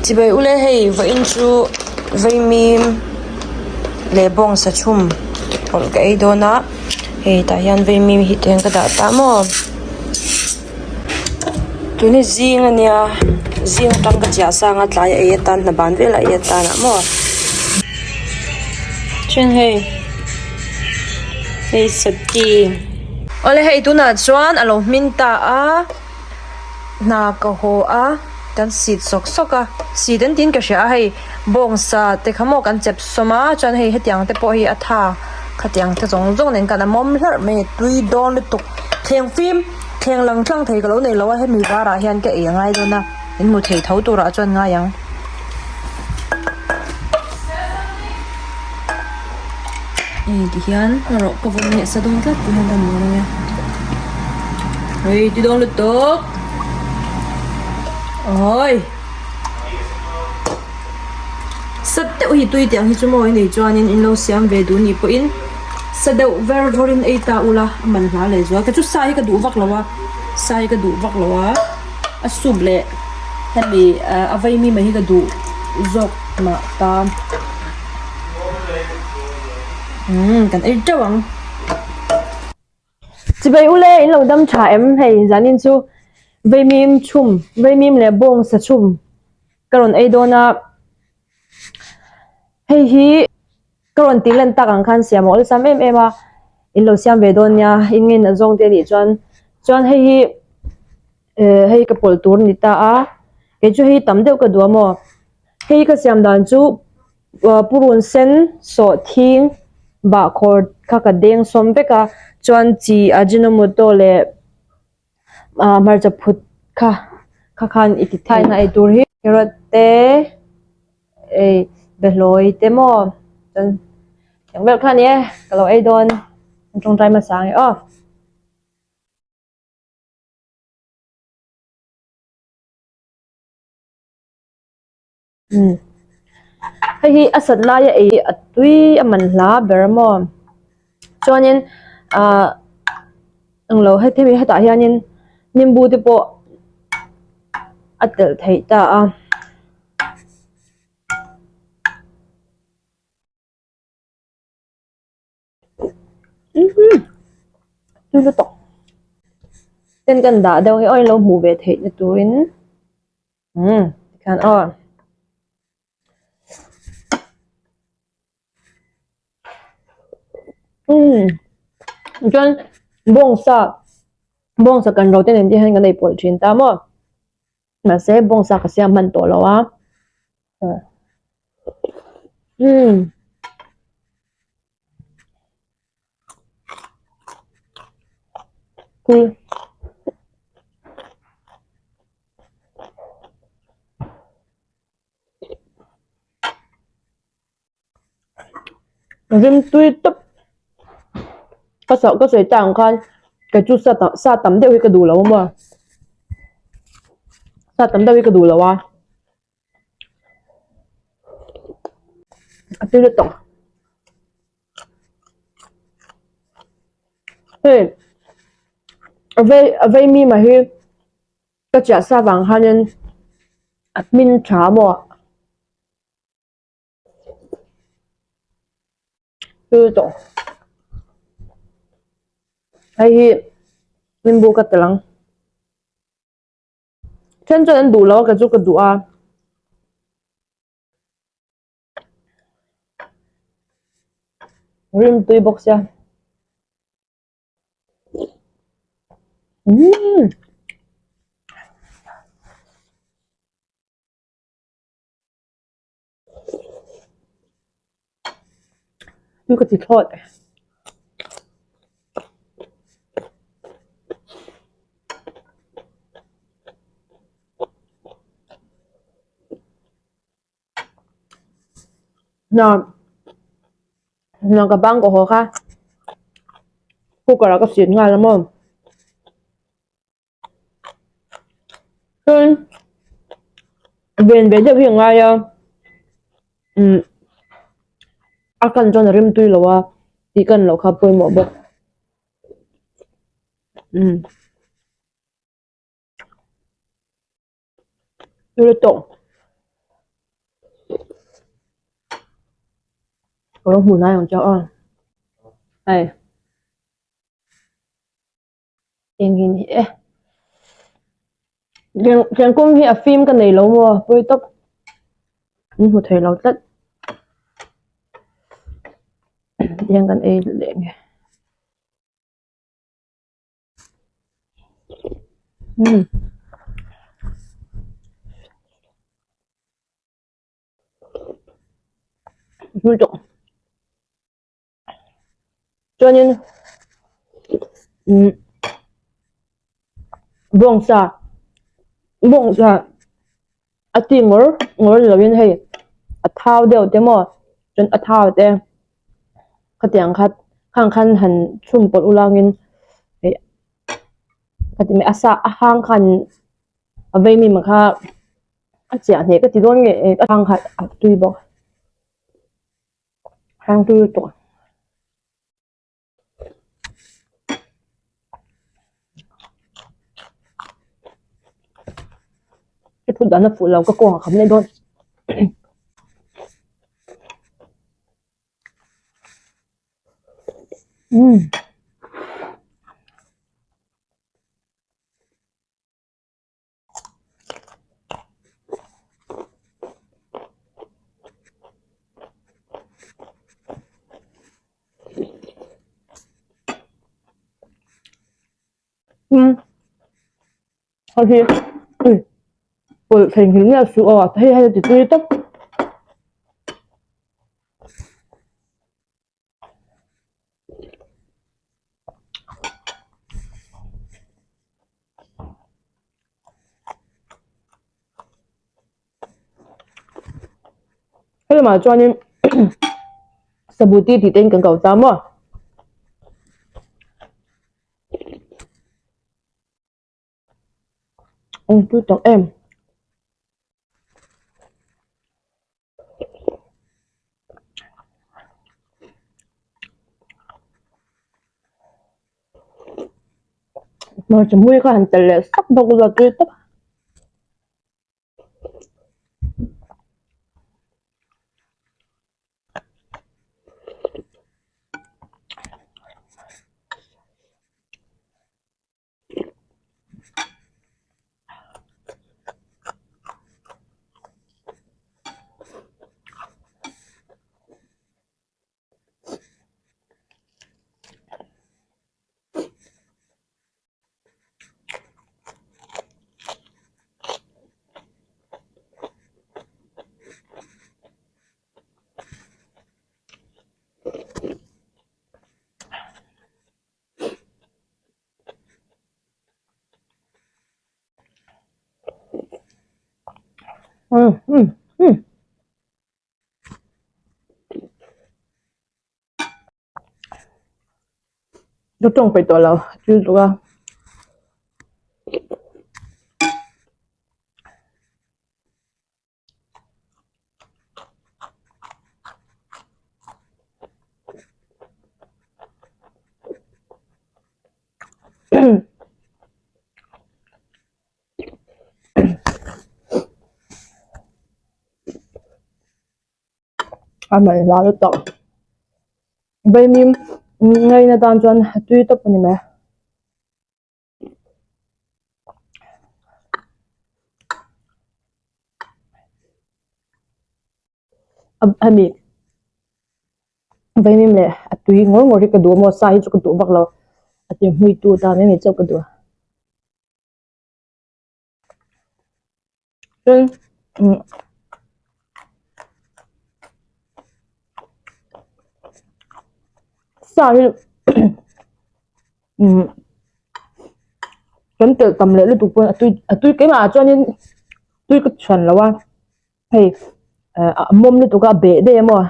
Chibai ule hei vawiin chu vaimim leh bawngsa chhum pawlh ka ei dawn a hei tah hian vaimim hi tihian ka dah ta maw tuni zing ania zing atang ka chiah sang a tlai a ei atan hna ban velah ei atan ah maw then hei hei sati awle hei tunah chuan a lo hmin ta a. Hna ka haw a, kan sit sawk sawk a, sit an tiin ka hria a hei bawngsa te kha maw kan chep sawm a chuan hei hetiang te pawh hi a tha khatiang te zawng zawng nen khan a mawm hlarh mai a tui dawn lutuk thleng fim thleng lang tlang thei ka lo nei lo a hemi varah hian ka ei a ngai dawn a in hmu thei tho turah chuan ngai ang. Hei ti hian rawh ka vawn leh sa dawn tlat ti hian ka nuam ang e hei ti dawn lutuk awi sa deuh hi tui tih ang hi chu maw i nei chuanin in lo siam ve duh nih pawhin sa deuh ver vawrin ei ta ula a man hla leh zual kei chu sa hi ka duh vak lo a sa hi ka duh vak lo a a soup leh hemi a vaimi mai hi ka duh zawk mah ta. Umm kan ei teuh ang. Chibai ule in lo dam tha em hei zanin chu vaimim chhum vaimim leh bawng sa chhum ka rawn ei dawn a hei hi ka rawn tih lan tak ang khan siam a awlsam em em a in lo siam ve dawn nia in ngen a zawng te anih chuan chuan hei hi eh hei ka pawlh tur a ni ta a kei chu hei tam deuh ka duh a maw hei ka siam dan chu. Purun sen sawh thing bahkhawr kha ka deng sawm vek a chuan chi ajinomoto leh ah hmarcha phut kha kha khan i ti thei a eitur hi carrot te ei behlawi te maw chuan eng vel kha a ni e ka lo ei dawn tawngtai hmasa ang e aw. Hei hi a sat laia ei a tui a man hla ber a maw chuanin ahh englo heti hetah hianin nimbu te pawh a telh theih ta a. Tui lutuk ten kan dah deuh hi aw in lo hmuh ve theih na turin umm tikhian aw umm chuan bawngsa bawngsa kan ro te nen te hian kan ei pawlh thin ta maw mahse bawngsa ka siam hman tawh lo a umm. Rim tui tawp ka sa ka sawi tak ang khan kei chu sa tam sa tam deuh hi ka duh lo a maw sa tam deuh hi ka duh lo a. A tui lutuk hei a vei a vei mi mah hi ka chiah sa vang hianin a hmin tha maw tui lutuk hei hi nimbu ka telh ang. Then chuan an duh lo a ka chu ka duh a. Rim tui bawk sia. Umm. Tui ka ti thlawt. Hna hna ka bang ka haw kha cooker ah ka sit nghal a maw. Chuan ven ve deuh hi a ngai a umm a kan chuan a rim tui lo a tih kan loh kha pawimawh bawk umm tui lutuk. Ka lo hmuh hnai ang che aw. Hei. Eng hi ni e. Tengkawng hi a fim ka nei lo maw pawi tawp. An hmu thei lo tlat. Tiang kan ei leh nge. Umm. Chuanin umm bawngsa bawngsa a ti ngawr ngawr ni lovin hei a thau deuh te maw chuan a thau te khatiang kha khang khan han chhum pawlh ulangin ih khati mai a sa a hang khan a vei mi ang kha a chiah hneh ka ti dawn nge a hang kha a tui bawk. Hang tui lutuk. I phut dan a fuh lo ka kawng a kham leh dawn. Umm. Hei hi ui pawlh theihnghilh miah suh aw hei hian a ti tui tawp. Helamah chuanin sabuti tih te in kan ko ta maw. Eng tui tak em. Hmarcha mui kha han telh leh sak bawk ila tui tawp. Um um um. Ka tawng peih tawh lo thil tuk a. A hman hla lutuk vaimim ngaina tan chuan a tui tawp a ni mai. Hemi vaimim leh a tui ngawr ngawr hi ka duh a maw sa hi chu ka duh vak lo a ti hmui tu tan mai mai chauh ka duh a. Chuan umm sa hi umm kan telh tam leh lutuk pawn a tui a tui keimah ah chuanin tui ka chhuan lo a hei eh a mawm lutuk a a beh daih a maw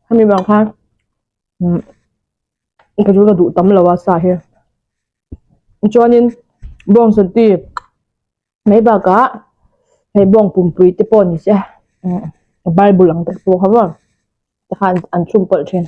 hemi vang khan umm ka chu ka duh tam lo a sa hi chuanin bawngsaw tea mai bakah hei bawng pumpui te pawh ni se bible ang te pawh kha maw tikhan an chhum pawlh thin.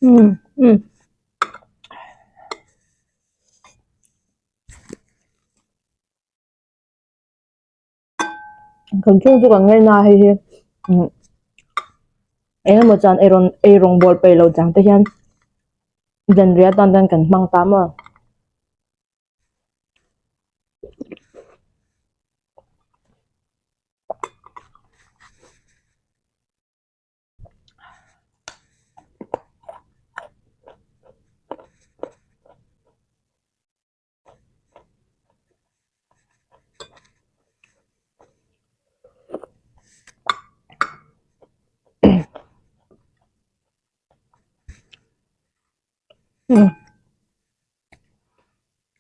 Um um. Kan chung chu kan ngaina hei hi umm eng emaw chuan ei rawn ei rawng bawl peih loh chang te hian zanriah atan chuan kan hmang ta maw.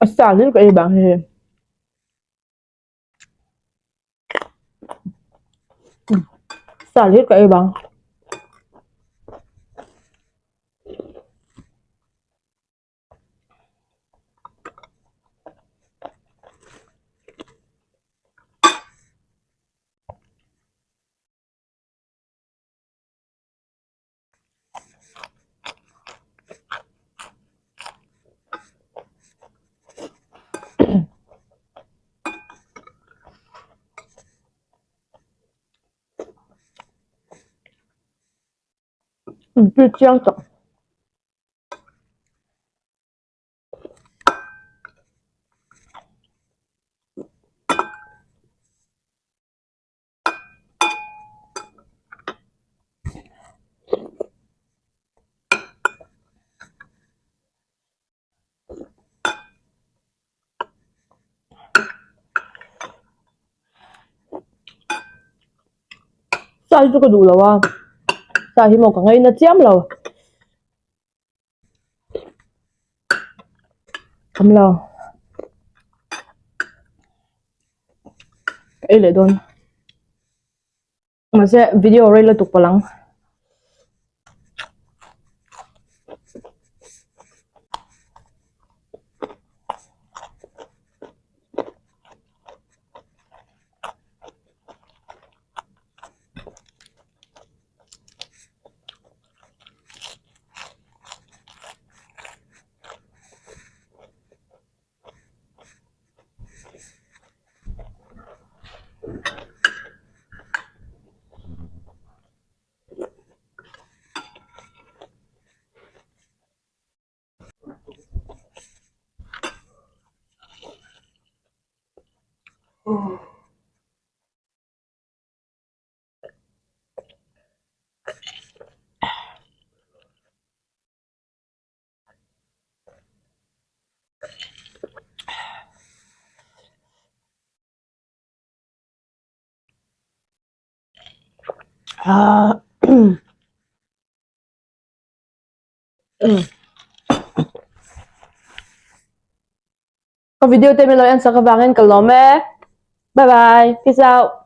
A sa zel ka ei bang hei sa zel ka ei bang. Chiang tak. Sa hi chu ka duh lo a sa hi maw ka ngaina chiam lo. Awm lo ka ei leh dawn mahse video rei lutuk palh ang. Ka video te min lo en sak avangin ka lawm e. Bye bye. Peace out.